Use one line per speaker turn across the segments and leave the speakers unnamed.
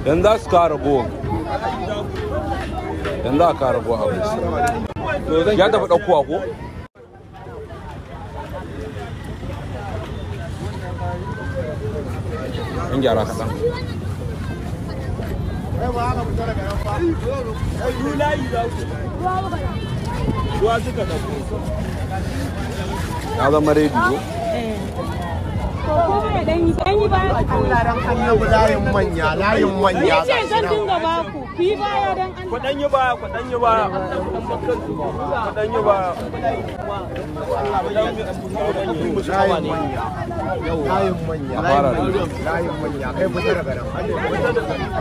Yanzu za su kawo ragowar. Yanzu za a kawo ragowar abinci. Ya tafi ɗaukowa ko? In gyara kaɗan. Ya zama rediyo.
Layin manya, layin manya.
Ni ce zan dinga baku, ku yi baya don Allah.
Ku ɗan yi baya, ku ɗan yi baya. Ku ɗan yi baya.
Layin manya. Layin manya. Layin manya. Kai fita daga nan.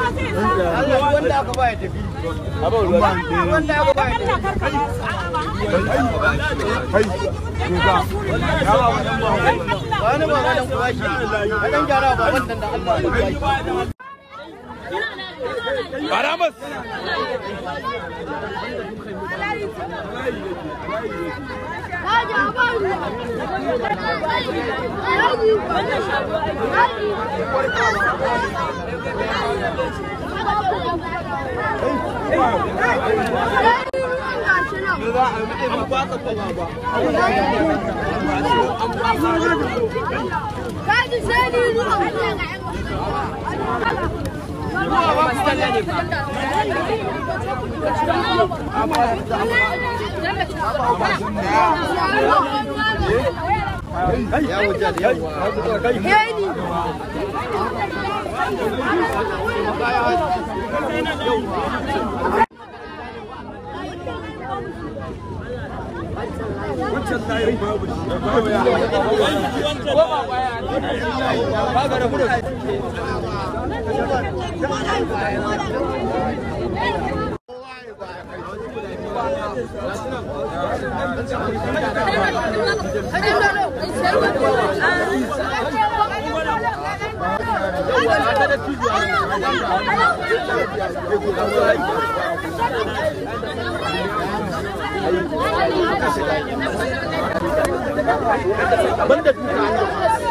Wanda aka ba ya tafi. Wanda aka ba ya tafi. Wani ba wani ku bashi. Kaɗan gyara ba wannan da Allah ya bashi.
Baramas!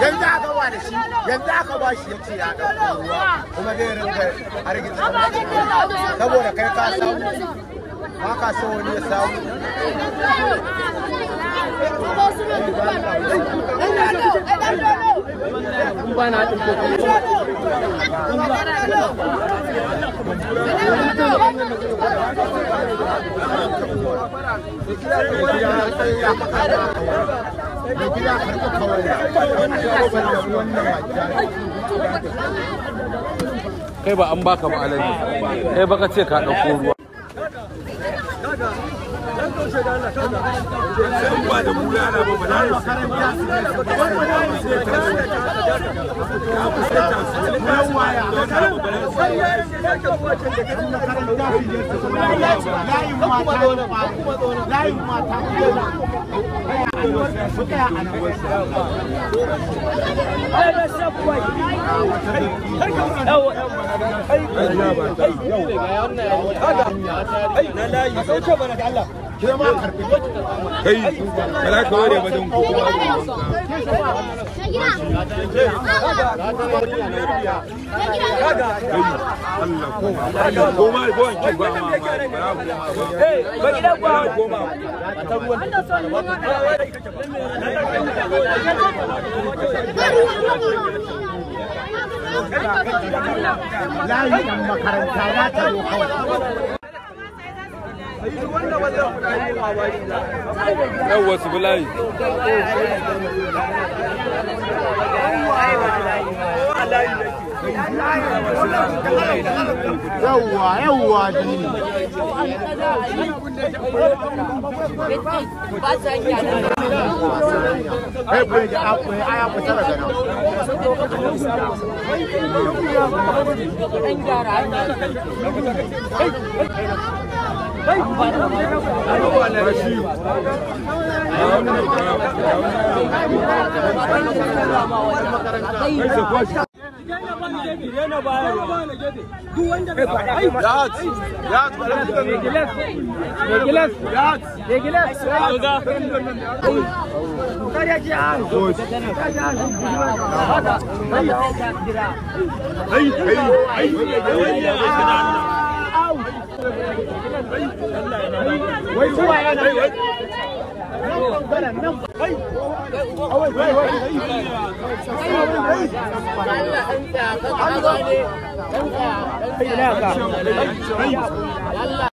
Yanzu aka ba da shi, yanzu aka ba shi ya ce ya ɗauko ruwa kuma zai rinka hargitsa saboda kai ka samu ba ka so wani ya samu.
Kai ba an baka ba alaji. Kai baka ce ka ɗauko ruwa.
Layin mata.
Na layi.
Ke ma karbi.
Kai, ba za ka ware ba don ku. Allah ko ko ma ko an ki ba ma ba.
Ba gidan ku.
Ba ko ma.
Layi ɗan makaranta za ta zo kawai.
Yawwa su bulayi.
Yawwa yawwa dini. Kai bai da akwai aya kusa daga nan.